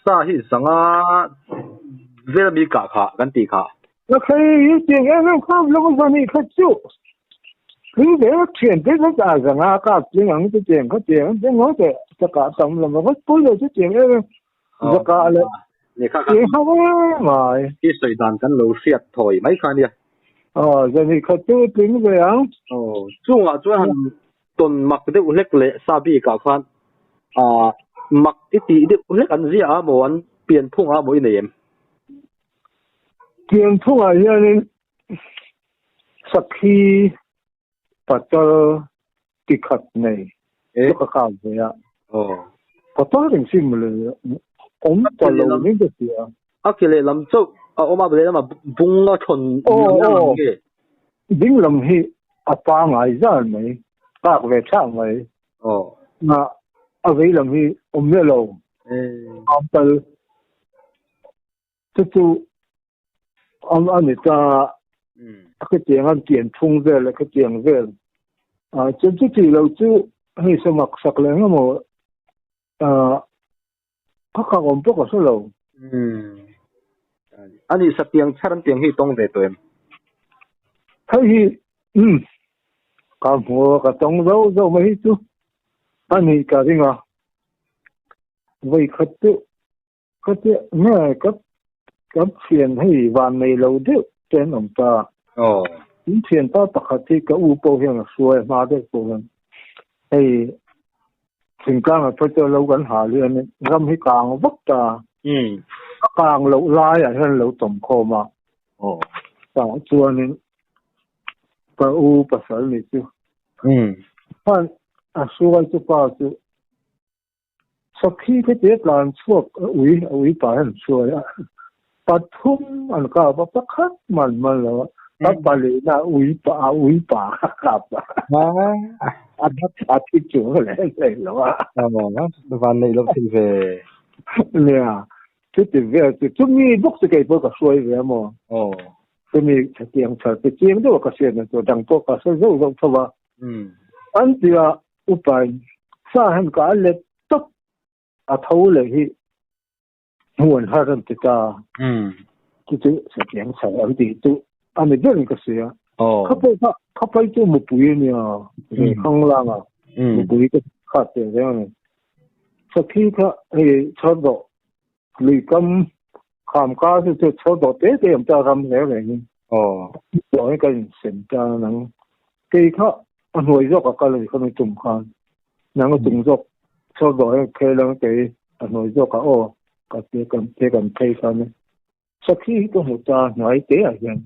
Sa hi 500 vel mi ka kha kan ti kha. Na khai hi tiang em em kha lo zani kha chu. Tling ve thian te kha ka 500 ka tling ang chu tiang kha tiang te ngo te ta ka tam lo ma pui lo chu tiang em em zaka le Ne kha kha tiang ha mai. I soi dan kan lo hriat thoi mai kha nia. Zani kha chu tling ve ang. Oh, chungah chuan han ton mak deuh hlek leh sa bik ah khan mak i tih deuh hlek an zia a maw an pian phung a maw i nei em? Pian phungah hianin sakhi patal tikhat nei chu ka kap ve a. Patal reng si mawle awm ta lo ning ka ti a. A ke lehlam chauh a awm a, lehlamah bung a thawn ni a lang nge? Ding lam hi a pangai zar mai, kak ve thak mai. A vei lam hi awm miah lo. Am tal chu chu a ni ta a khatiang an pian phung vel a khatiang vel. Chuan chuti lo chu hei samak sak leh eng emaw a kak awm pawh ka hre lo. A nih satiang chhar an tiang hi tawng ve tawh em? Hei hi ka hmu a, ka tawng zo zo mai hi chu a nih ka ring a. Vawi khat chu ka tia nge ka ka thian hei van nei lo deuh te an awm ta. In thian pa pakhat hi ka u pawh hian a hruai a hma deuh pawh hian hei thingtlang ah phei chuan lo kan hal hi an ram hi kang vak ta. A kang loh lai ah hian lo tawm khawm a. Tah chuanin ka u pasal ni chu. Khan a hruai chu pa chu Sakhi te te tlan chhuak a ui a ui pa hian hruai a, pathum an kap a, pakhat man man lo a, a palina ui pa a ui pa a kap a, a thi chung leh hlei lo a. Van neih loh thei ve. Nia, chuti vel chu chumi bawk chu kei pawh ka hruai ve a maw. Chumi chatiang chhar te chiang deuh a ka hriat na chu dang pawh ka hre zauh zauh tho a. An tia upain sa han ka a let tawp a tho leh hi hmu an har an ti ta. Chu chu satiang chho an tih chu a ni ber in ka hria. Kha pawh kha kha phei chu mupui a nia ve khang lang a mupui ka khat teh reng a ni. Sakhi kha hei chhar dawh lui kam kham kar chu chu chhar dawh te te awm ta ram hle reng in. Dawh hi ka insem ta nang Kei kha a hnuai zawk a kal a ni kha mi tum khan. Nang a chung zawk chhawr dawh hian phei lang kei a hnuai zawk ah aw ka ti kan te kan phei khan e. Sakhi hi ka hmu ta hnuai te ah hian.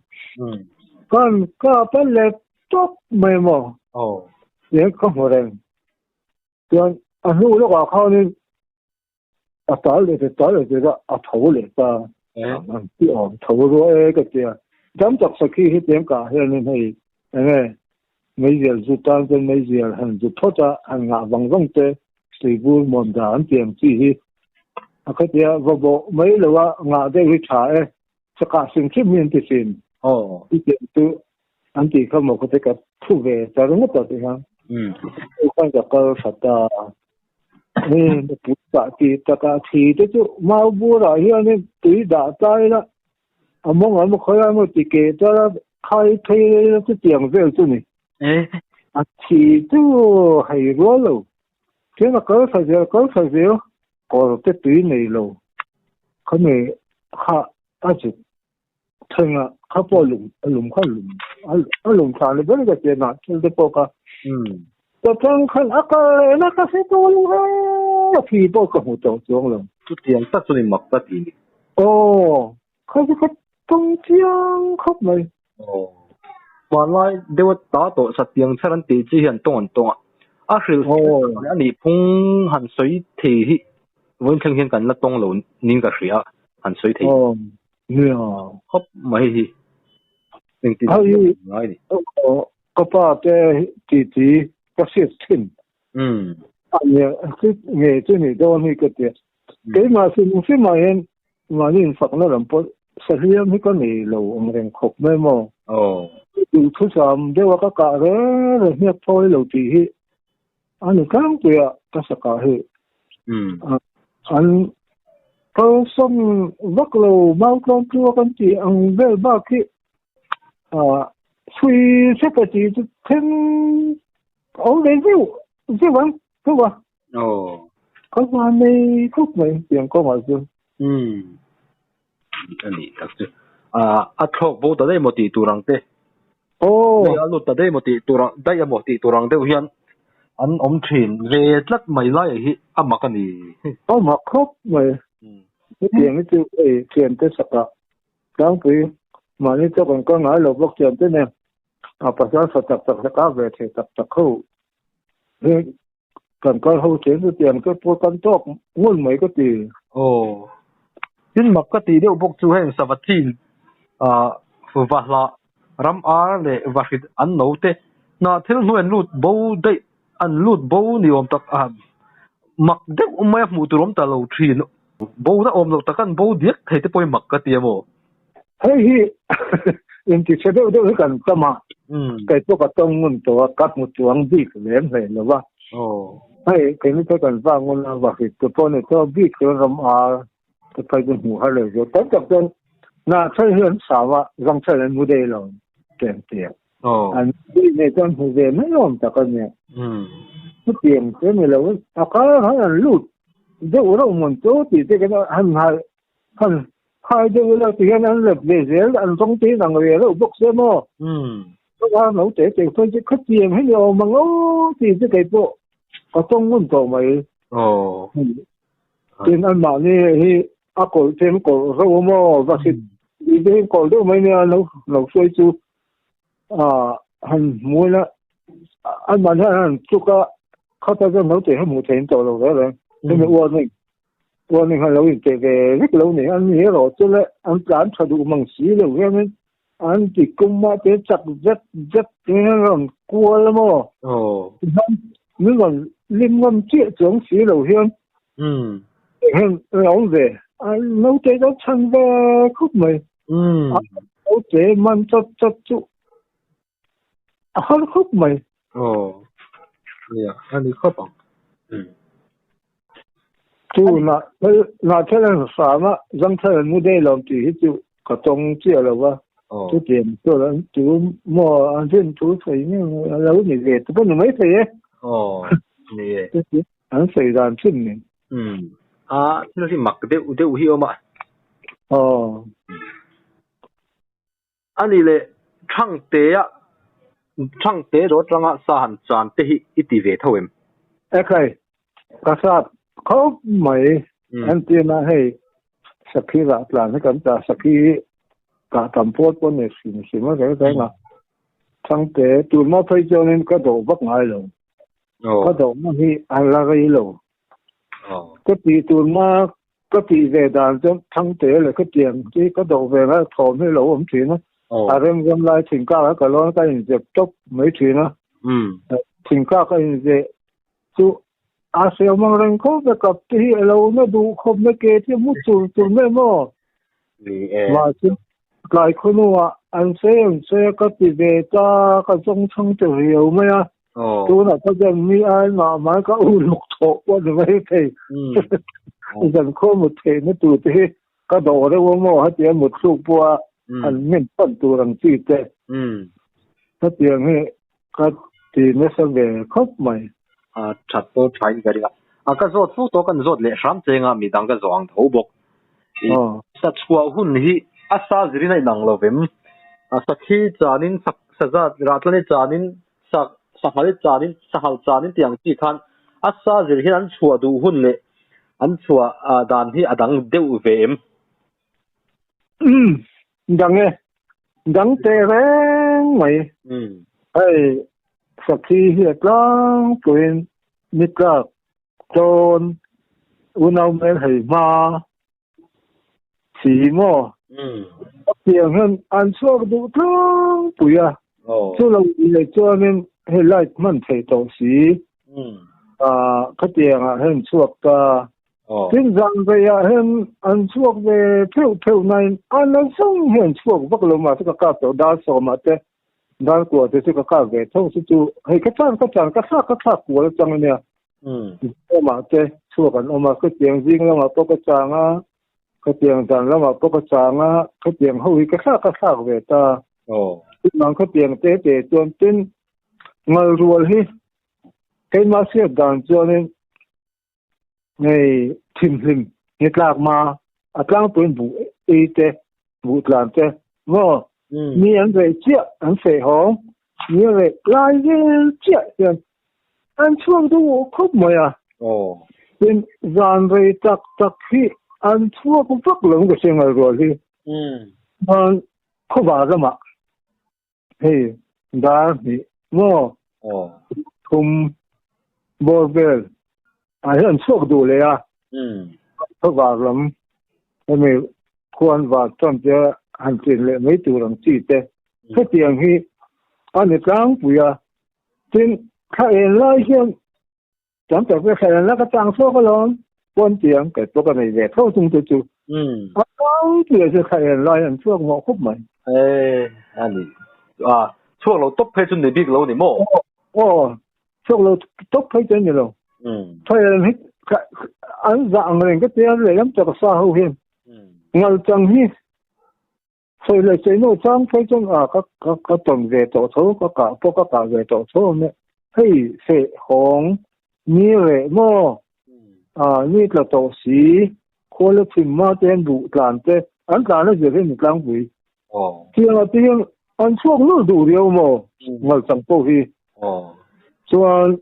Kan kap a let tawp mai maw? Tihian ka hmu reng. Chuan a hnu lawkah khanin a tal leh ta tal leh ta a tho leh ta an ti awm tho ruah e ka tia dam tak sakhi hi tiang kah hianin hei enge meizial zu tan chuan meizial han zu phawt a han ngah vang vang te tuibur muam da an tiang chi hi a khatia va bawh mai lo a ngah deuh hi tha e chakah hrim hrim hi an ti thin ti tiang chu an tih kha maw ka te ka thu ve ta ringawt a ti khan khan ka kal tha ta pui ta ti taka thi te chu mau burah hianin tui dah ta ila a mawng an khawi lai maw ti ke ta la khai phei la chu tiang vel chu ni a thi chu hei rual lo chuan a kal tha zel kal tha zel kawr te tui nei lo khami kha a zuk Thenga kha pawh lung a lum kha lum a lum thla ni ber ka tia nah thil te pawh kha ka tang khan a kal leh na ka hre tawh lo ve a thi pawh ka hmu tawh chuang lo. Chutiang tak chu ni mak ka ti ni. Aw kha chu ka tawng chiang khawp mai. Aw hmanlai deuh a ta tawh satiang chhar an tih chi hian tawng an tawng a a hrilh a nih phung han sawi thei hi vawiin thleng hian kan la tawng lo niin ka hria han sawi thei. Nia. Khawp mai hi. Engtin Hei hi ngai ni. Ka pa te titi ka hriat thin. Ania chu nge chu ni dawn hi ka tia. Keimah hrim hrim ah hian mahni infakna lam pawh sahliam hi ka nei lo ang reng khawp mai maw. Duhthusam deuh a ka kah reng reng hniak phawi lo tih hi a ni tlangpui a ka sakah hi. An. Kalsam vak lo mau tlawm tlua kan ti ang vel bak hi chhui hrep a ti chu thleng a awm ve zeuh zeuh ang zeuh a. Aw. Ka van nei khawp mai tiang kawngah chuan. Umm. A nih tak chu. A thlawk bo ta daih maw tih tur ang te. Aw. Lei a lut ta daih maw tih tur ang daih emaw tih tur ang deuh hian an awm thin ve tlat mai lai hi a mak a ni. A mak khawp mai. Hetiang hi chu hei thiante sakah tlangpui mahni chu kan kal ngai lo bawk thiante nen a pasal fa tak tak leh kak ve thei tak tak ho hi kan kal ho chen chu tiang te pawh kan tawk ngun mai ka ti. Aw. Tin mak ka tih deuh bawk chu heng sava chin ah vahla ram ar leh vahrit an no te hnah thil hnuai an lut bo daih an lut bo ni awm tak a mak deuh mai a hmuh tur awm ta lo thin bo na awm loh tak an bo diak thei te pawh hi mak ka ti a maw. Hei hi inti chhe deuh deuh hi kan tam a, kei pawh ka tawng ngun tawh a, ka hmu chuang bik lem hlei lo va. Hei keini te kan vang ngun a, vahrit te pawh ni tawh bik chuan ram ar te phei chu hmuh har lo zawk. Tam tak chuan hnahchal hi an sam a, zangchal an hmu daih lo tlem tlem. An bik nei chuan hmu ve mai awm tak a nia. Chutiang chu a ni lo, a kar han an lut deuh reuh mawn chu tih te kan han hai Han khai deuh ila ti hian an rep ve zel an rawng te in ang ve reuh bawk se maw? Chuan lo te te phei chu khatiang hi ni awm ang aw tih chu kei pawh ka tawng ngun tawh mai. Tin anmahni hi a kawlh te an kawlh reuh a maw va hrit tih te hi an kawlh deuh mai nia lo lo hruai chu han hmu ila anmahni hian an han chuk a khata chuan lo te hi hmuh theih an tawh lo reng reng hemi warning Warning han lo inpe ve vek lo ni. An ni erawh chu le an tlan tha duh mang si lo hianin an ti kum ah te chak zet zet hian an rawn kual a maw? Tihian min rawn lim ngam chiah chuang si lo hian hian an awm ve. An naute chu an chhan ve khawp mai. An naute man chat chat chu a har khawp mai. Aw, nia, a ni khawp ang. Chu na thel an hram a, zang thel an mu daih lo tih hi chu ka tawng chiah lo va. Chutiang chuan an tu maw an rin thu sawi nge a lo ni ve te pawh ni mai thei e. Aw, ni e. An sawi dan thin ni. A thil hi mak deuh deuh hi awm a. Aw. A ni leh, Thangtea, Thangte dawt ranga sa han chan te hi i ti ve tho em? Ekhai, ka sat khawp mai. Entirna hei sakhi rah tlan hi kan tah, sakhi hi kah tam pawl pawh ni hrim hrim a reng reng a. Thangte, tunhma phei chuanin ka dawh vak ngai lo. Ka dawhna hi a la rei lo. Ka tih tunhma Ka tih ve dan chuan Thangte leh ka tiang hi ka doh ve ngai thawm hi lo awm thin a. A remzam lai thingkak a ka lawn ka inzep tawp mai thin a. Thingkak a inzeh chu a hreu mang reng khawp e kap te hi a lo na duh khawp mai ke te mu chur chur mai maw. Mahse tlai khawnua an sawi an sawi a ka ti ve ta ka zawng chhang ta riau mai a. Tunah ka chuan mi ai mah mai ka u luk thawh pawh ni mai thei. Zan khaw mut theihna tur te hi ka dawh reuh a maw hetiang mut thluk pawh a an nghen pan tur ang chi te. Hetiang hi ka ti nasa ve khawp mai. A that pawh tha in ka ring a. A ka zawt fo tawh kan zawt leh hram cheng a midang ka zawh ang tho bawk. Sa chhuah hun hi a sa zirin a inang lo vem. A sakhi chanin sa zat rahtlan i chanin Sak, sanghal chanin, sanghal chanin tih ang chi khan a sa zir hian an chhuah duh hun leh an chhuah dan hi a dang deuh ve em? Umm, dang e. Dang teh reng mai. Hei, sakhi hi a tlangpuiin ni tlak, tlawn, unau hmel hei hma, Si maw? Tiang hian an chhuak duh tlangpui a. Chu lo leh chuanin hei light hman theih tawh si. Khatiangah hian chhuak ta. Tin zan veiah hian an chhuak ve theuh theuh nain an la zawng hian chhuak vak lo mahse ka kap tawh dar sawmah te dar kua te chu ka kap ve tho si chu hei ka chan ka chan ka thlak ka thlak kual atang ania. Awmah te chhuak an awm a, ka chiang zing lamah pawh ka chang a. Khatiang dan lamah pawh ka chang a, khatiang ho hi ka thlak ka thlak ve ta. Chuvang khatiang te te chuan tin ngal rual hi keimah hriat dan chuanin hei thimhlim ni tlak ma a tlangpuiin buh ei te buh tlan te maw mi an reh chiah an feh hawng mi a reh lai vel chiah hian an chhuak duh khawp mai a. Tin zan rei tak tak hi an chhuak vak lo ka hria ngal rual hi. Chuan khawvar lamah hei dar hnih maw thum bawr vel ah hian an chhuak duh leh a. Khawvar lam hemi khuan var chuan te han chin leh mai tur ang chi te hetiang hi a ni tlangpui a. Tin, thla en lai hian tam tak ve thla en la ka chang chhuak alawm pawn tiang kei pawh ka nei ve tho chung te chu. A tlangpui ah chuan thla en lai an chhuak mawh khawp mai. E, a ni. A, chhuak lo tawp phei chu ni bik lo ni maw? Aw, chhuak lo tawp phei chu a ni lo. Thla en hi an zah ang reng ka tia lehlam tak a sa ho hian. Ngal chang hi Sawi leh sawi no chang phei chuan a ka ka ka tawn ve tawh tho ka kah pawh ka kah ve tawh tho awm e. Hei feh hawng ni reh maw a ni tla tawh si khua la chhim ma te an buh tlan te an tlan a zir hi ni tlangpui. Chiang ah te hian an chhuak nawlh duh riau maw ngal chang pawh hi. Chuan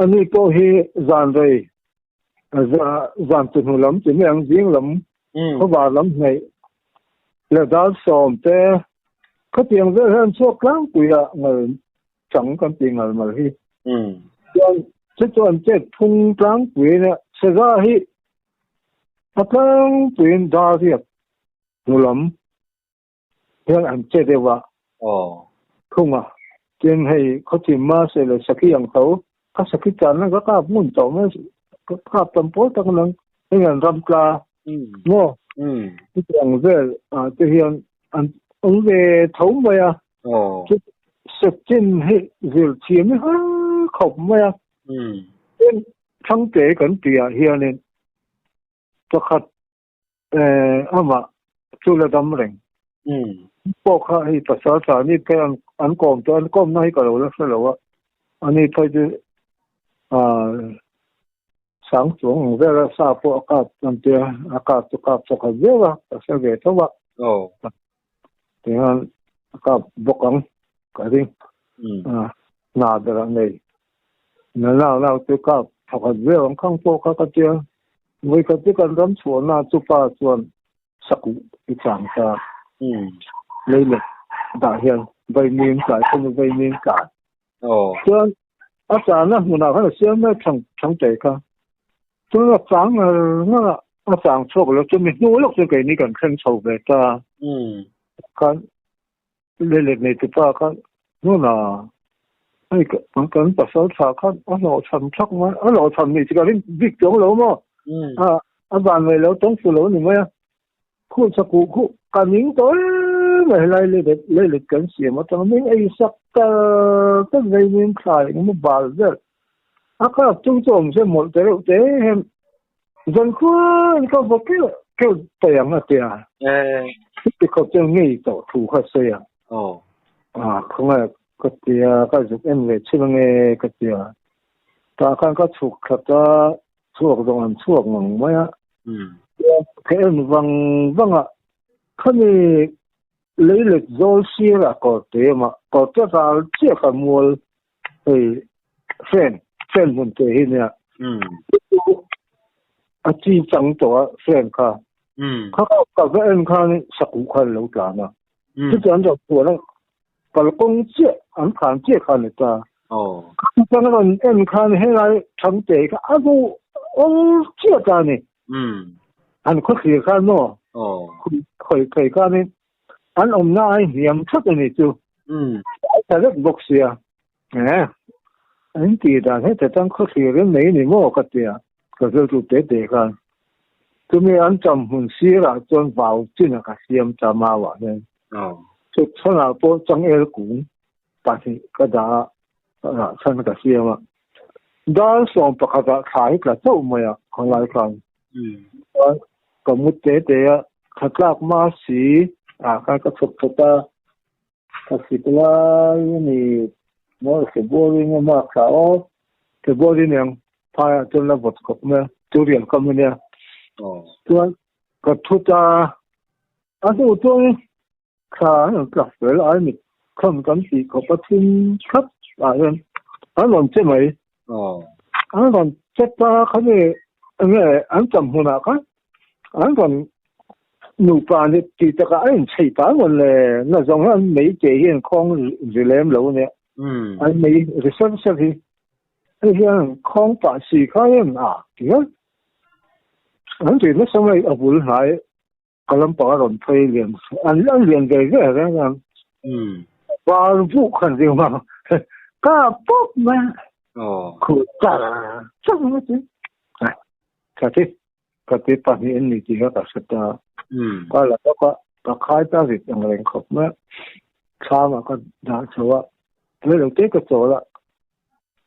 ani pawh hi zan rei zan chu hnu lam chi mai ang zing lam khawvar lam hnaih leh dar sawm te khatiang vel hian chhuak tlangpui a ngal chang kan tih ngal mal hi chuan chu chuan chet phung tlangpui nia seza hi a tlangpuiin dar riak hnu lam hian an che deuh a thung a tin hei khawchim ma se leh sakhi ang tho ka sakhi chan na ka kap ngun tawh mai ka kap tam pawl tak nang hei an ram tla maw chutiang vel ah te hian an awm ve tho mai a sechin hi zir thiam hi har khawp mai a tin thangte kan tih ah hianin pakhat amah chu la dam reng pawh kha hei pasal tha ani phei an an kawm tawh an kawmna hi ka lo la hre lo a ani phei chu sang chuang ang vel a sa pawh a kap an tia a kap chu kap chawkhat viau a ka hre ve tho a tihian a kap bawk ang ka ring hna ber ah nei na nau nau chu kap chawkhat viau ang khang pawh kha ka tia Vawikhat chu kan ram chhuahna chu pa chuan sakuh i chang ta. Lei leh dah hian vaimim tlai pawh vaimim tlai. Chuan a chana hmunah khan a siam mai thang thang te kha. Chuan a chang ngar ngar a, a chang chhuak lo chu mi hnu lawk chu keini kan thleng chho ve ta. Khan Lei let nei tupa khan hnuna hei kan pasal tha khan a hlawhchham thak mai a hlawhchham nih chu ka ring bik chuang lo maw a a van mai lo tawng fu lo ni mai a khu chaku khu ka ning tawh em mai helai lei let lei let kan siam atang ming ei sak tar tar vei nin thlai engemaw bal vel a kha chung chu awm se mawlh te reuh te hian Zan khuan ka va keuh keuh paih ang a tia. Chuti khawp chuan ngei tawh thu kha sawi a. A khawngaih ka tia ka zuk en ve chhun ange ka tia. Tah khan ka chhuk thlat a, chhuak zawng an chhuak ngang mai a. Ka en vang vang a, khami leilet zawl sirah kawr te awm a, kawr te ral chiah kha mual hei fan fan hmun te hi nia a chi chang tawh a fan kha kha ka va en khan sakuh khan lo tlan a chu chuan ro chuan a kalkawng chiah an khan chiah khan ni ta chang rawn en khan helai thang te kha a bo ol chiah ta ni an khaw thlir khan maw khoi khoi khan in an awmna ai hniam thlat a ni chu a tha vek bawk sia e an tih dan heta tang khaw thlir in nei ni maw ka tia ka rilru te te khan chumi an cham hmun sirah chuan vau chin a ka siam ta mau ah hian chhuk chhanah pawh changel kung pahnih ka dah a rah chhan ka siam a dar 11 ah thla hi tla chauh mai a khawlai khan. Ka mu te te a khatlak ma si a kha ka chhuk thut a ka sik lai a ni maw February nge maw thla aw February niang phaiah chuan la vawt khawp mai a chu rial kam a nia chuan ka thut a a hnu chuan thla an rawn tlak fel ai mit kham kan tih khawp a thim thlap ah hian an rawn che mai an rawn che ta khami enge an cham hmunah khan an rawn nupa ni tih takah a inchei ta rawn le na zawng hian mei che hi an khawng ri lem lo ania an mei ri ser ser hi hei hian khawng pah si kha hian a ti a an ti nasa mai a bul hnai Ka lampang a rawn phei lian an an lian ve ve reng a. Var vuh khan ding ma ka pawp mai khu char char mai chu. Ka ti ka ti pahnih an ni tih kha ka hre ta. Ka la bawk a ka khai ta vit ang reng khawp mai. Thlam ah ka dah chho a rei lo te ka chawl a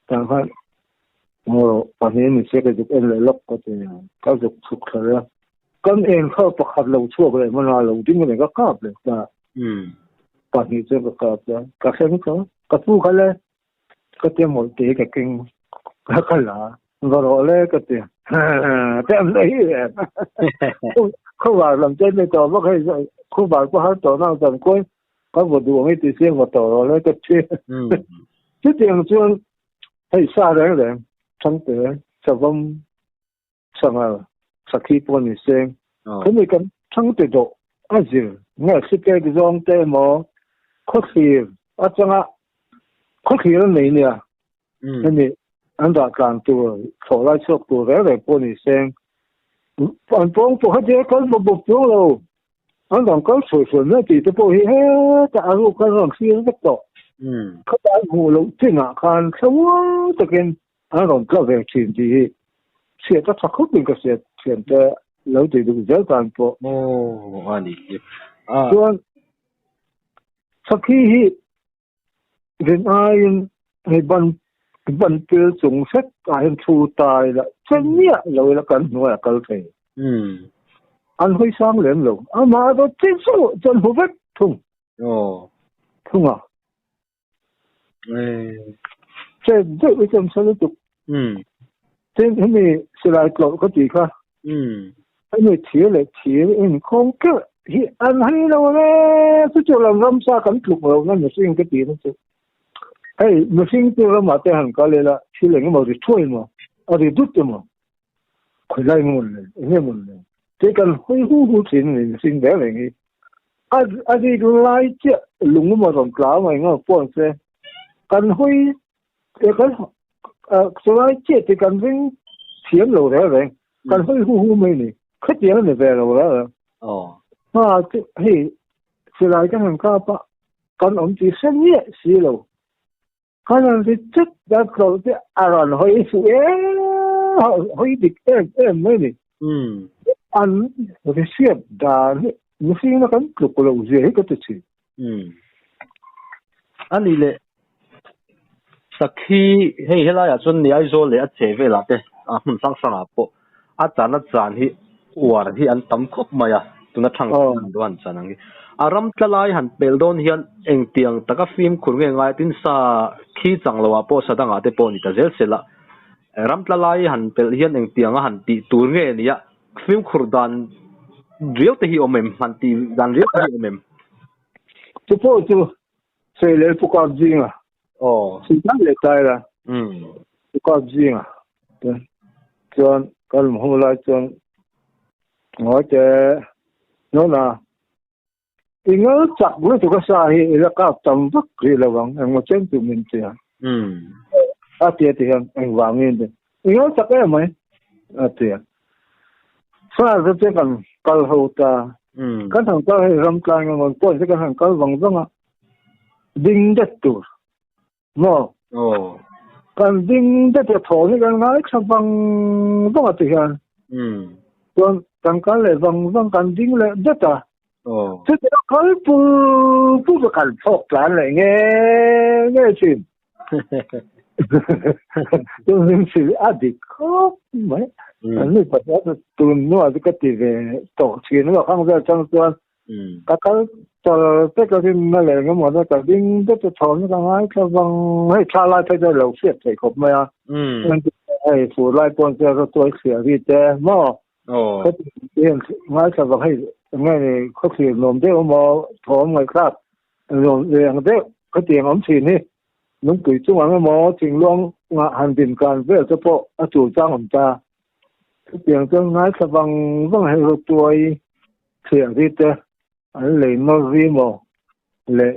tah khan Aw pahnih ni se ka zuk en leh lawk ka ti a, ka zuk chhuk thla leh a. Kan eng kha pakhat lo chhuak leh hman a, lo ding leh ka kap leh ta. Pahnih chuan ka kap ta, ka thleng tho a, ka pu kha le ka tia mawlh te ka keng ka ka la va rawh le ka ti a, te an nei ve. Khuvar lam te nei tawh vak hei khuvar pawh har tawh nang chuan kuai ka vaw duh ang i ti sia vaw tawh rawh le ka ti. Chutiang chuan Hei sa reng reng, Thangte, Savawm, Sanghal, Sakhi pawh ni se, khami kan Thangte dawh a zir nge hripek zawng te emaw khawthlir atanga khawthlir an nei nia, hemi an dah tlan tur thlawh lai chhuak tur reng reng pawh ni se, an pawng pawh kha kal bawp bawp chuang lo. An rawn kal sual sual mai tih te pawh hi hetah a ruk khan rawn thlir vek tawh. Khata an hmuh loh chinah khan thlamuang takin an rawn tla ve thin tih hi hriat a tha khawpin ka hriat thiam te lo ti duh zel tan pawh. Aw a ni. Chuan Sakhi hi Rin aiin hei ban ban pil chung hret ah hian thu ta ila che miah lo ila kan hnuaiah kal thei. An hawi sang lem lo. Amah erawh che zauh chuan hmu vek thung. Thung a. Che deuh hi chuan sa lutuk. Tin hemi silai tlawh ka tih kha. Hemi thir leh thir inkhawm keuh hi an hei lo ang e, chu chu lam ramsa kan tluk lo na mihring ka tih na chu. Hei mihring chu ramah te han kal ila thil eng emaw ri thuai emaw a ri dut emaw khawi lai emaw le eng emaw le te kan hawi hu hu thin a ni mihring reng reng hi. A a rik lai chiah lung emaw rawn tla emaw eng emaw pawh an se kan hawi kan chulai chiah te kan ring thiam lo reng reng kan hawi hu hu mai ni khatiang a ni ve lo reng reng ha chu hei silai ka han kap a kan awm tih hre miah si lo kan han ri chut a tlawlh te a rawn hawi fuh em hawi dik em em mai ni an ri hriat dan hi mihring na kan tluk lo zia hi ka ti thin. A nih leh Sakhi hei helaiah chuan ni Aizawl leh a che velah te a hmun hrang hrangah pawh a chan a chan hi uar hi an tam khawp mai a, tuna thang an duh an chan ang hi. A ram tla lai han pel dawn hian engtiang taka fimkhur nge ngai tin sa khi chang loah pawh sa dangah te pawh ni ta zel sela ram tla lai han pelh hian engtianga han tih tur nge nia fimkhur dan riau te hi awm em? Han tih dan riau te hi awm em? Chu pawh chu Sawi leh Pu Kap Zinga. Aw. Sultan leh Taira. Pu Kap Zinga. Chuan kan hmu lai chuan ngawi te nona ingal chak lutuk a sa hi ila kap tam vak rih lo ang engmaw chen chu min ti a. A tia ti hian engvangin te ingal chak em mai a tia. Sa chu che kan kal ho ta. Kan han kal hei ram tlang emaw pawh che kan han kal vang vang a. Ding det tur. Maw? Aw. Kan ding det a thaw hi kan ngai tha vang vang a ti hian. Chuan kan kal leh vang vang kan ding leh det a. Aw. Chuti a kal pur pur kan phawk tlan leh nge nge thin. Chuan hlim si a dik khawp mai. An ni pasal tun nuah chu ka ti ve tawh thin a khang vel chang chuan ka kal char te ka rin na leh engemaw na ka ding deuh te chhawn ka ngai thla vang hei thla lai phei chuan lo hriat theih khawp mai a hei fur lai pawn chuan rawtuai thliah ri te maw ka ti hian ngai thla vang hei nge ni khawthlir nuam deuh emaw thawm ngaihthlak nuam ve ang deuh khatiang awm thin hi Lungpui chungah emaw thingluang ngah han din kan vel te pawh a tul chang awm ta. Chutiang chuan ngaithla vang vang hei Rotuai thliah ri te an lei nawr ri maw leh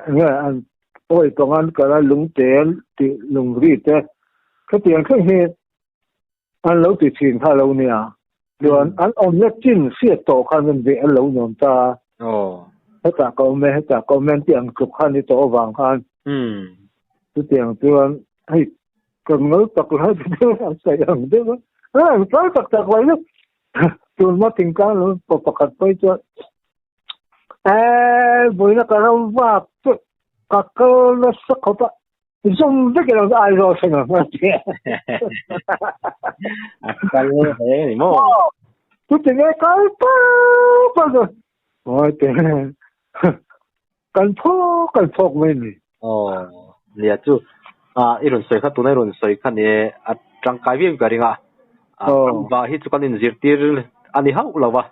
enge an awi pang an kal a lungte tih lung ri te khatiang thleng hi an lo ti thin kha lo nia. Chuan an awmna chin hriat tawh khan an veh an lo nuam ta a. Hetah ka awm e, hetah ka awm e an tih ang tluk khan ni tawh avang khan. Chutiang chuan hei kan ngol tak lai te deuh an sawi ang deuh a. An kal tak tak mai deuh. Tun hma thingtlang lam pa pakhat phei chuan Eee vawiina ka ram vak chu ka kal nasa khawp a. Zum vek ilo chu Aizawl thleng ang a ti. A kal hle ni maw? Chuti nge kal pap a chu. Awi te kan phawk kan phawk mai ni. Aw nia chu a i rawn sawi kha tuna i rawn sawi kha ni a tangkai viau ka ring a. Ram hi chu kan inzirtir a ni hauh lo va.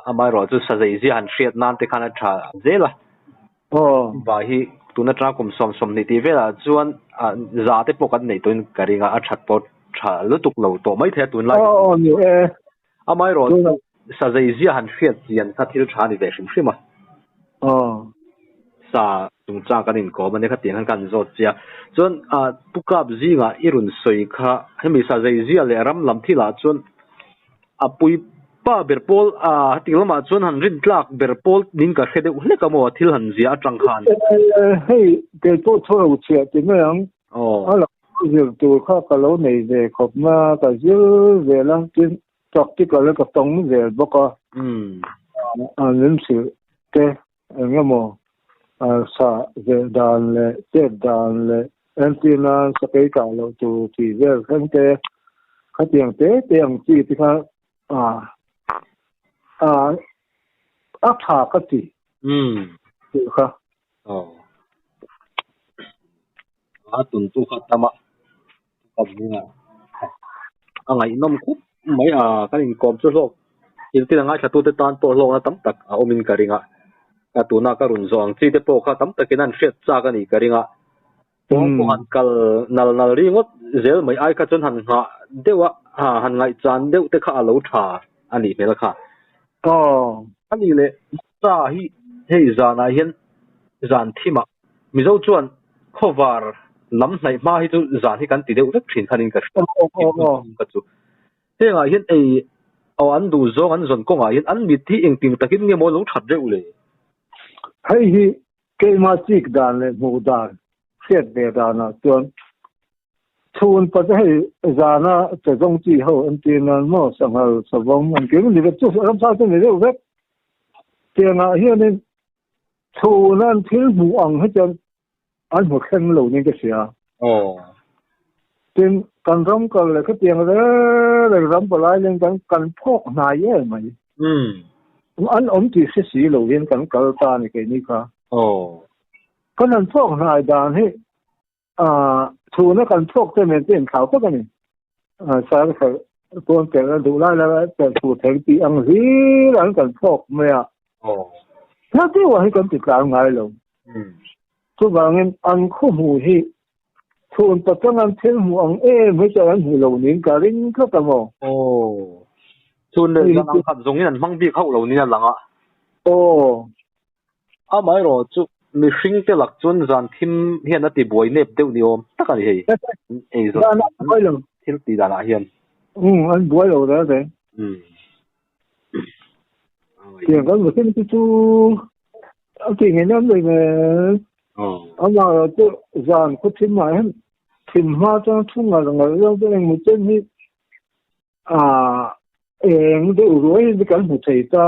Amaherawhchu chu sazei zia han hriat nan te khan a tha zel a. Ba hi tun atanga kum 20 tih velah chuan za te pawh kan neih tawhin ka ring a, a that pawh tha lutuk lo tawh mai thei a tunlai. Aw ni e. Amaherawhchu sazei zia han hriat chian kha thil tha a ni ve hrim hrim a. Sa chungchang kan inkawm a nia khatiang khan kan zawt che a. Chuan Pu Kap zingah i rawn sawi kha hemi sazei zia leh ram lam thilah chuan A pui pa ber pawl a heti lamah chuan han rin tlak ber pawl nin ka hre deuh hlek a maw thil han zia atang khan. Hei kei pawh thu lo chhiah ti mai ang. A lo zir tur kha ka lo nei ve khawp mai a, ka zir vel a, tin practical a ka tawng zel bawk a. An hrilh te eng emaw sa zeh dan leh chet dan leh entir nan sakei kah loh tur tih vel thleng te khatiang te te ang chi te kha a tha ka ti tih kha. A tuntu kha tama ka zinga a ngaihnawm khawp mai a kan inkawm chu hlawk thil a ngaithla tute tan pawh hlawkna tam tak a awmin ka ring a ka tuna ka rawn zawh ang chi te pawh kha tam takin an hriat chak a nih ka ring a pawng pawh han kal nal nal ringawt zel mai ai kha chuan han nghah deuh a han ngaihchan deuh te kha a lo tha a nih hmel kha a nih leh sa hi hei zanah hian zan thimah Mizo chuan khawvar lam hnaih hma hi chu zan hi kan ti deuh vek thin khanin ka hria ka chu. Hengah hian ei aw an duh zawng an zawn kawngah hian an mit hi engtin takin nge maw lo that reuh le? Hei hi keimah chik dan leh hmuh dan hriat ve danah chuan chhun pa chu hei zana che zawng chi ho an ti nan maw sanghal savawm an ti ni vek chu ramsa chu ni deuh vek. Tiangah hianin Chhun an thil hmuh ang hi chuan an hmu thleng lo niin ka hria. Tin, kan ram kal leh khatiang reng reng ram palai leng kan kan phawk hnai em mai. An awm tih hre si lo hian kan kal ta a ni keini kha. Kan han phawk hnai dan hi Chhuna kan chhuak te nen te inthlau tak a ni. Sar kha pawn tel a duh lai lai tel thu thei tih ang hlir an kan chhuak mai a. Thil deuh ah hi kan ti tlang ngai lo. Chuvangin an khaw hmuh hi chhun pachang an thil hmuh ang em hi chuan an hmu lo niin ka ring tlat a maw. Chhun leh zan ang khat zawngin an hmang bik hauh lo niin a lang a. Amaherawh chu mihring te lak chuan zan thim hian a ti buai nep deuh ni awm tak a ni hei. Ei zawn thil tih danah hian. Umm an buai lo reng reng. Tiang kan mihring te chu a ti ngei nan mai mai. Amaherawh chu zan khaw thim ah hian thim hma chuan thu ngar ngar deuh te engmaw chen hi Eng deuh ruai hi kan hmu thei ta.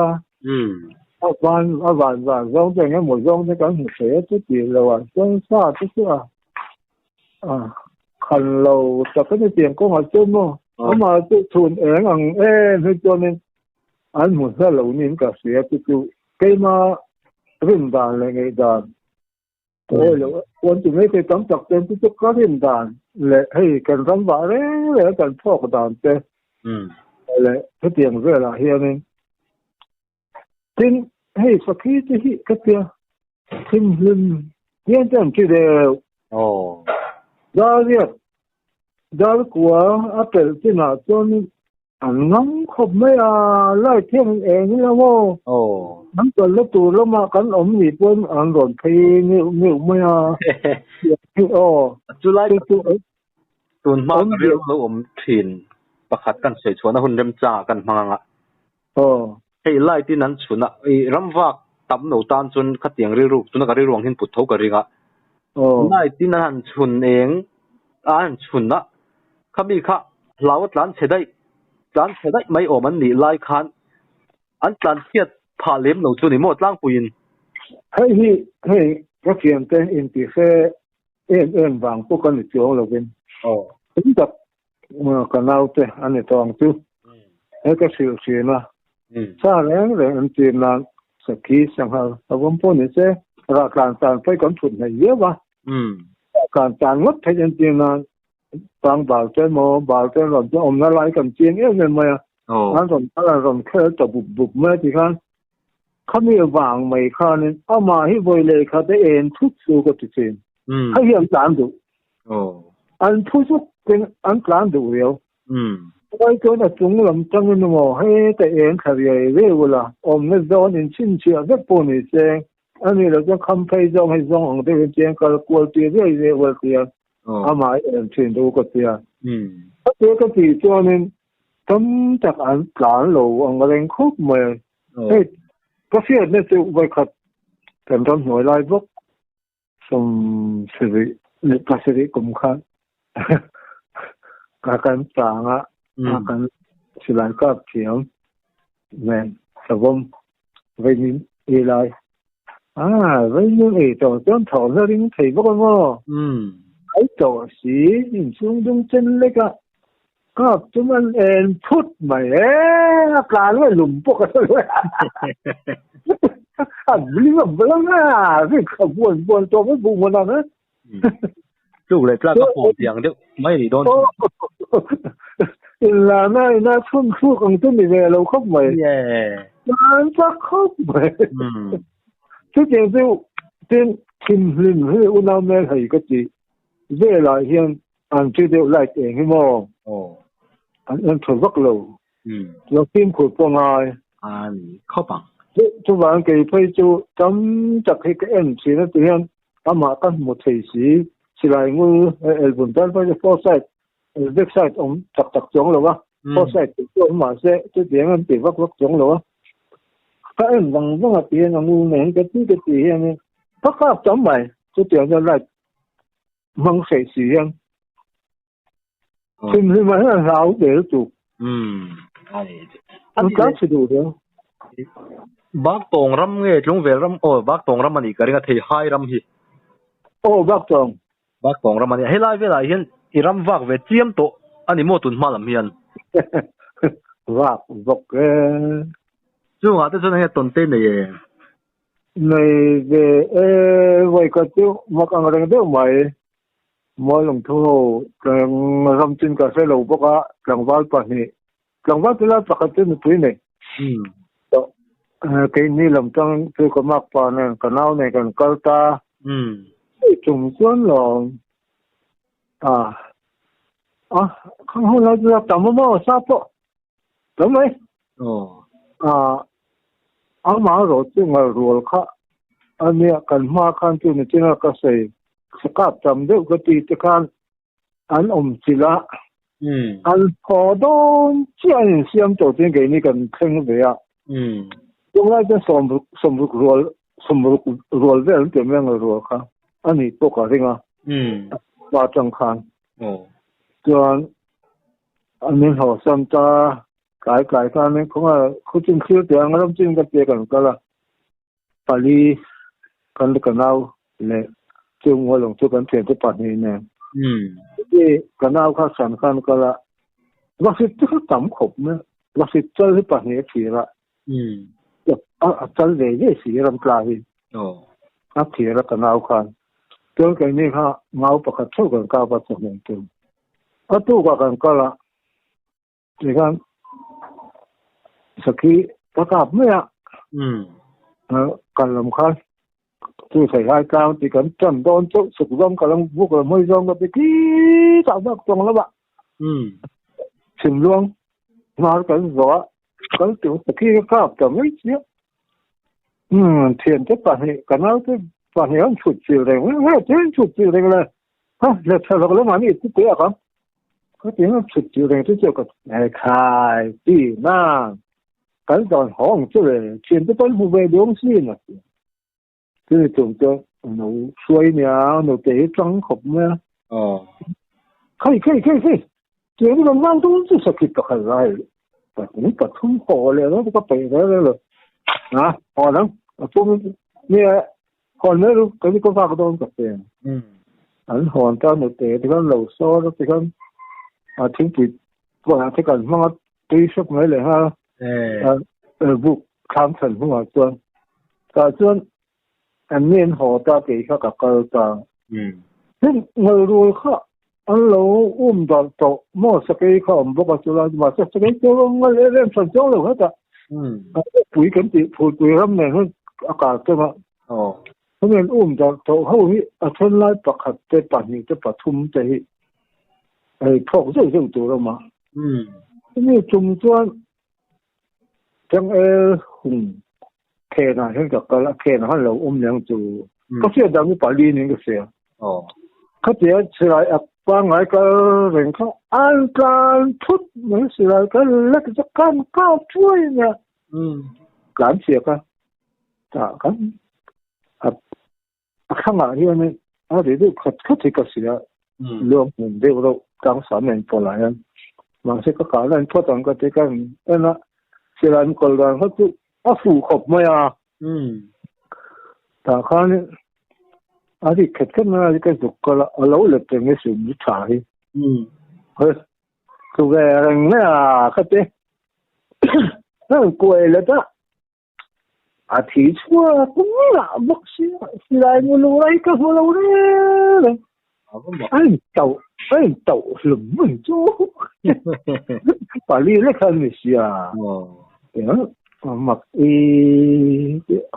A van a van van zawng te eng emaw zawng te kan hmu thei a chu tih loh ah chuan sa te chu a khan lo tak a ni tiang kawngah chuan maw. Ama chu chhun eng ang em hi chuanin an hmu hla lo niin ka hria chu chu keima rin dan leh ngaih dan ka awi loh chuan ti mai thei tam tak chuan chu chu ka rin dan leh hei kan ram vah reng reng kan thawk dan te leh hetiang velah hianin tin hei sakhi te hi ka tia thimhlim hian te an ti deuh. Aw. Dariat Darkua a pelh chinah chuan an ngam khawp mai a, light hian an eng ila maw? Aw. An kalna tur lamah kan awm nih pawn an rawn phei neuh neuh mai a. Aw. Chulai tun hma ka rilru lo awm thin pakhat kan sawi chhuahna hun remchangah kan hmang ang a. Aw. Hei light in an chhun a, i ramvak tam lo tan chuan khatiang rilru tuna ka rilru ang hian put tho ka ring a. Aw. Light in an han chhun eng a han chhun a, khami kha hlau a tlan chhe daih, tlan chhe daih mai awm an nih lai khan an tlan chhiat phah lem lo chu ni maw tlangpuiin. Hei hi hei ka thiante intihre em em vang pawh ka ni chuang lovin. Aw. Tum tak ka naute a ni tawh ang chu. He ka hrilh thin a. Sa reng reng an tir nan sakhi sanghal a vawm pawh ni se rah tlan tan phei kan thut hnaih viau a. Tlan tan ngawt theih an tir nan tang bal te emaw bal te rawn chu awmna lai kan chiang em em mai a. An rawn kal an rawn khel ta bup bup mai a tikhan Khami vang mai khanin amah hi vawi leh khat a en thut chu ka ti thin. Hei hi an tlan duh. An phu zuk in an tlan duh riau. Chuai chuan a chung lam tangin emaw heta eng thla riai riai ula awmna zawn in chhinchhiah vek pawh ni se ani lo chuan kham phei zawng hi zawng ang deuhin chiang kal kual tir riai riai ual tia amah hi en thin duh ka tia. Ka tia ka tih chuanin tam tak an tlan lo ang reng khawp mai. Hei ka hriatna chu vawikhat kan ram hnuai lai bawk 70 leh 7 kum khan ka kan chang a kan silai kap thiam nen savawm veimin ei lai a veimin ei tawh chuan thawh na ring thei bawk a maw ai tawh si inchhung dung chen lek a Kap chu man en phut mai e, a tlan mai lum pawh ka hre lo e. A bling a blang a, rik a buan buan tawh mai buh hmun ang e. Tluk leh tlak a pawm tiang deuh mai ni dawn. Inlana ina chhun thluk ang chu ni ve lo khawp mai. Tlan chak khawp mai. Chutiang chu tin thimhlim hi unau hmel hei ka ti velah hian An chi deuh light eng hi maw? Aw. An en tha vak lo. Lo fimkhur pawh ngai. A ni khawp ang. Chuvang kei phei chu tam tak hi ka en thin a ti hian amah ka hmu thei si. Silai ngul elbun tan phei chu foresight backside awm tak tak chuang lo a. Foresight tih chu awm mahse chutiang an ti vak vak chuang lo a. Ka en vang vang a ti hian a ngul nen ka ti ka ti hianin ka kap tam mai. Chutiang chuan light Hmang hreh si hian thimhlim ah hian hlau ve lutuk. An tlan chhe duh hle. Baktawng ram nge Tlungvel ram aw Baktawng ram a nih ka ring a thei hai ram hi. Aw Baktawng. Baktawng ram a nia. Helai velah hian i ram vak ve chiam tawh a ni maw tun hma lam hian? Vak vak e. Chungah te chuan enge tawnte nei e? Nei ve e, vawikhat chu mak ang reng deuh mai. Mawi lungthu ho tlang ram chin ka hre lo bawk a, tlangval pahnih, tlangval chu lai pakhat chu nupui nei. Keini lam tang chu ka makpa nen ka nau nen kan kal ta. Chung chuan lawm a, a khang ho lai chu a tam a maw sa pawh. Tam mai. Aw. Amah erawh chu ngal rual kha a nia kan hma khan chu ni chin a ka sawi kap tam deuh ka ti te khan an awm chilh a. An thaw dawn chiah an insiam tawh chuan keini kan thleng ve a. Tunglai chuan sawmruk sawmruk rual sawmruk rual vel an ti mai a ngal rual kha a nih pawh ka ring a. Hma atang khan. Chuan An min hlawhsan ta, tlai tlai khan in khawnga khuchin thlir teh ang ram chin ka tia kan kal a, pali kan ka nau leh chung ngaw lawng chu kan thiante pahnih nen. Chuti ka nau kha san khan kal a. Lasi chu tam khawp mai a, lasi chal hi pahnih a thlir a, a chal ve ve si ram tla hi a thlir a ka nau khan. Chuan keini kha ngau pakhat theuh kan kap a chawhmeh tur. A tukah kan kal a, tikhan sakhi ka kap mai a, kal lam khan Chu thei hai tlang ti kan tan dawn chauh chhuk zawng ka lo buk lo hmui zawng ka ti khi tak bak tawng lo a. Chhim luang hnar kan zawh a kal tur ta khi ka kap ta mai chiah. Thian te pahnih ka nau te pahnih an chhut chil reng nge te an chhut chil reng le. Ha le tha lok lo mani ti te a kam. Ka ti an chhut chil reng chu ka khai ti na. Kan zawn hawng chu le thian te pawn hmu ve duang sin a ti. Chumi chung chu no hruai nia no te hi tang khawp mai a. Khai khai khai khai tiang hi kan vang tum chu sakhi pakhat lai pahnih pathum haw leh lo ka peih reng reng lo. A haw dang a pum nia hawn mai ru ka ni ka vak dawn ka pe. An hawn ta no te te khan lo sawn a ti khan a thingpui pawh ah te kan hmang a tui hrep mai leh nghal a buk thlam chhan hnungah chuan tah chuan an ni an haw ta kei kha ka kal ta heng ngalrul kha an lo um darh tawh maw sakei kha awm bawk a chu lai mahse sakei chu ngal em em hran chuang lo hetah pui kan tih phulpui ram nen hian a kar ṭan a hemi an um darh tawh ho hi a then lai pakhat te pahnih te pathum te hi hei phawk zeuh zeuh tur a awm a chumi tum chuan changel hung khenah hian ka kal a khenah khan lo awm leh ang chu ka hriat dan chu pali niin ka hria khatia silai a pangngai kal reng kha an tlan thut mai silai kal lek chu kan kap thuai nia tlan chhiak a tah kan a A thlangah hianin a ri deuh khat khat hi ka hria, luang hmun deuh reuh tlang sam en pawlah hian. Mahse ka kah na in phawt ang ka ti ka en a, silai an kawl dan kha chu a fuh khawp mai a. Tah khanin a ri khat khat mai a, ka zuk kal a, a lo let reng hi sum hi tha hi. Chu ve reng mai a ka ti. Kuai let a. A thi chhuak ngah bawk si a, silai mu lu lai ka hmu lo reng reng. A in tauh, a in tauh hlum mai chu. Pali lek khan ni sia. Mak i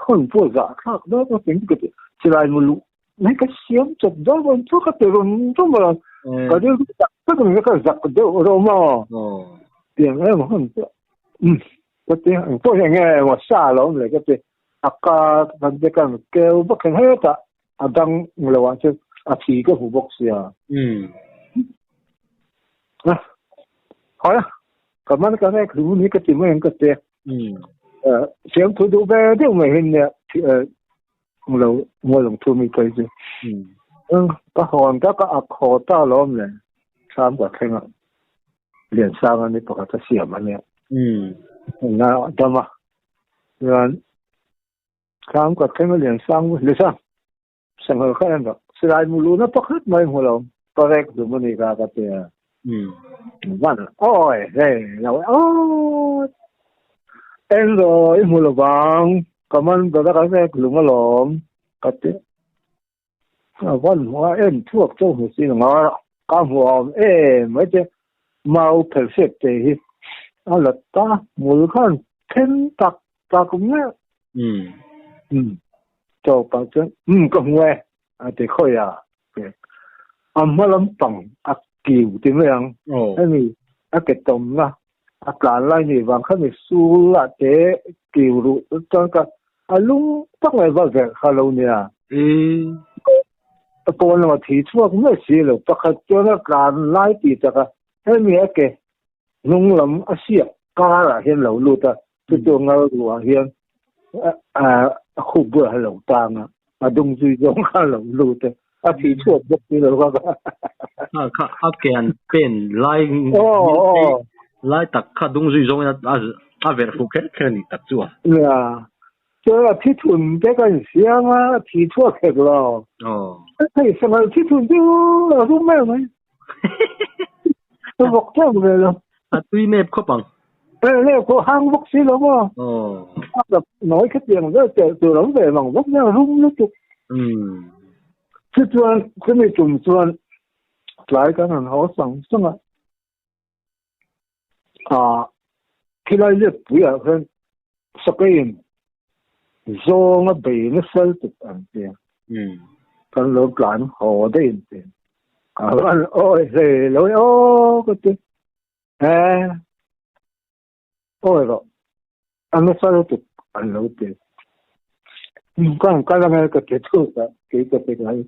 hawn pawh zah thlak dawn a tin ka ti. Silai mu luh mai ka siam chawp dawn rawn chu ka ti rum rum a. Ka rilru tak tak in ka zak deuh rawm a. Tiang em hawn pawh. Ka ti ang pawh hi enge emaw sa lo awm leh ka ti a ka kan te kan keu vak hian hetah a dang lo ah chuan a thi ka hmu bawk sia. Hawi a ka man ka rek hlum hi ka ti mai ang ka ti siam thu duh ve deuh mai hin nia lo ngawi lang thu mi phei chu ka hawn ta ka ak haw ta lo awm leh thlam ka thleng a. Liansanga ni pakhat a siam a nia. Na dam a. Chuan thlam ka thleng a Liansang mu Liansang sanghal kha en rawh. Silai mu luhna pakhat mai hmu lo parek dum a ni kha ka ti a. Van awi hei lo aw en rawh i hmu lo vang ka man dawt a ka rek lung alawm ka ti. A van hmu a en thuak chauh hmu si ang a, ka hmu awm em mai che mau phel hriat te hi a la ta hmul khan then tak tak mai a. Umm chaw pah chuan umm ka hmu e a ti khawi a, a hma lampang a kiu ti mai ang hemi a ke tawmna a tlan lai ni vang kha mi sul ah te kiu ruh chuan ka a lung tak mai va verh kha lo nia. A pawn lamah thi chhuak mai si lo pakhat chuan a tlan lai tih tak a hemi a ke hnung lam a siak kar ah hian lo lut a chu chu ngal ruh ah hian a khup bulah a lo tang a a dung zui zawng kha a lo lut a a thi chhuak bawk si lo kha kha kha a ke an pen lai lai tak kha dung zui zawng in a verh fuh kher kher a nih tak chu a. Nia chuan a thi thun te kan siam a a thi chhuak hek lo hei sanghal thi thun chu a rum mai mai a vawk teuh ve lo. A tui nep khawp ang. E le ko hang bawk si lo maw? Aw. A nawi khatiang vel telh tur awm ve mang bawk nia rum lutuk. Umm. Tichuan chumi tum chuan tlai kan han haw sang sang a. Ah khilai let puiah khan sakeiin zawnga bei nasa lutuk an tia. Umm. Kan lo tlan haw daih an ti. Ka van awi hlei lo e aw ka ti. Eh awi rawh a nasa lutuk an lo ti. Kan kal ange ka ti thuk a kei ka ti ngai.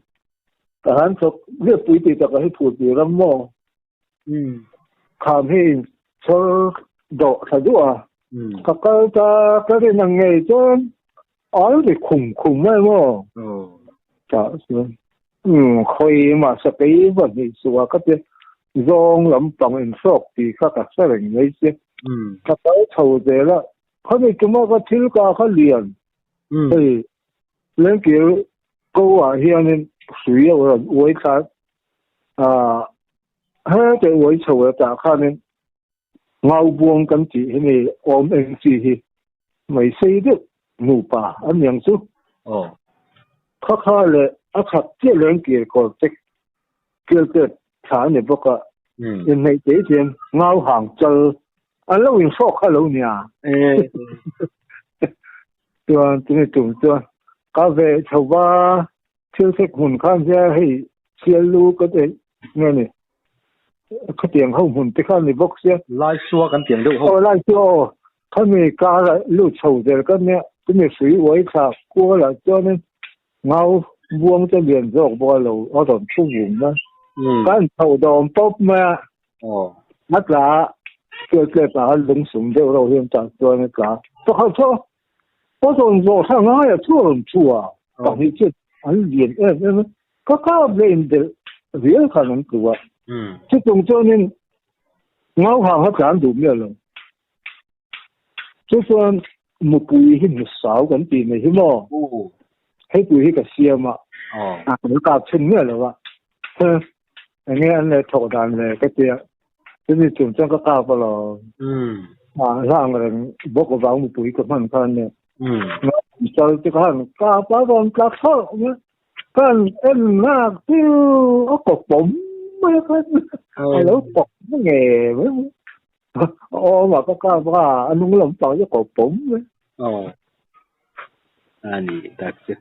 Ka han thawk liapui tih takah hi phurpui ram maw? Umm. Kham hi in chhawr dawh thla duh a. Umm. Ka kal ta ka rin ang ngei chuan al ri khum khum mai maw? Aw. Tah chuan umm khawi mahse kei va hnih suh a ka ti zawng lampang in hrawk tih kha ka hre reng mai che. Umm. Ka kal chho zel a, khami tuma ka thil ka kha lian. Umm. Hei lengkir ko ah hianin hrui a rawn uai thla a he te uai chho e tah khanin ngau buang kan tih hi ni awm eng chi hi mai sei deuh nupa an niang chu. Aw. Kha kha le a khat chiah lengkir kawr te kel te thla a ni bawk a. Umm. Inneih te hian ngau hang chal an lo inhrawk kha lo nia. E. Chuan chumi tum chuan ka ve chho va thil thek hmun khan hian hei sial lu ka ti nge ni khatiang ho hmun te khan ni bawk sia. Lai sua kan tiang deuh ho. Aw lai sua aw khami kar ah lut chho zel ka nia chumi hrui uai thla kual ah chuanin ngau buang te lian zawk bawk a lo a rawn thu vum a. Kan chho dawm tawp mai a. Aw. A tla a, chuai tlep ah khan lungsum deuh reuh hian tah chuan a tla. Pakhat chu a rawn zawh thla ngai a chu a rawn thu a, pahnih chu an lian em em a, ka kap leh indelh rial khan an tlu a. Chutung chuanin ngau hang a tlan duh miah lo. Chu chuan mupui hi hmusau kan tih mai hi maw? Hei pui hi ka siam a, a kan kap chhin miah lo a. Eng nge an leh thawk dan le ka tia. Chumi chung chuan ka kap alawm. A hlang reng bawk avang mupui ka hman khan nia. Chal te khan kap a rawn tlak thlawh mai. Kan en nak chu a kaw pawm mai a khan. A lo pawm nge mai. Aw mah ka kap a, a nung lam pang chu a kaw pawm mai. Aw. A ni tak chu.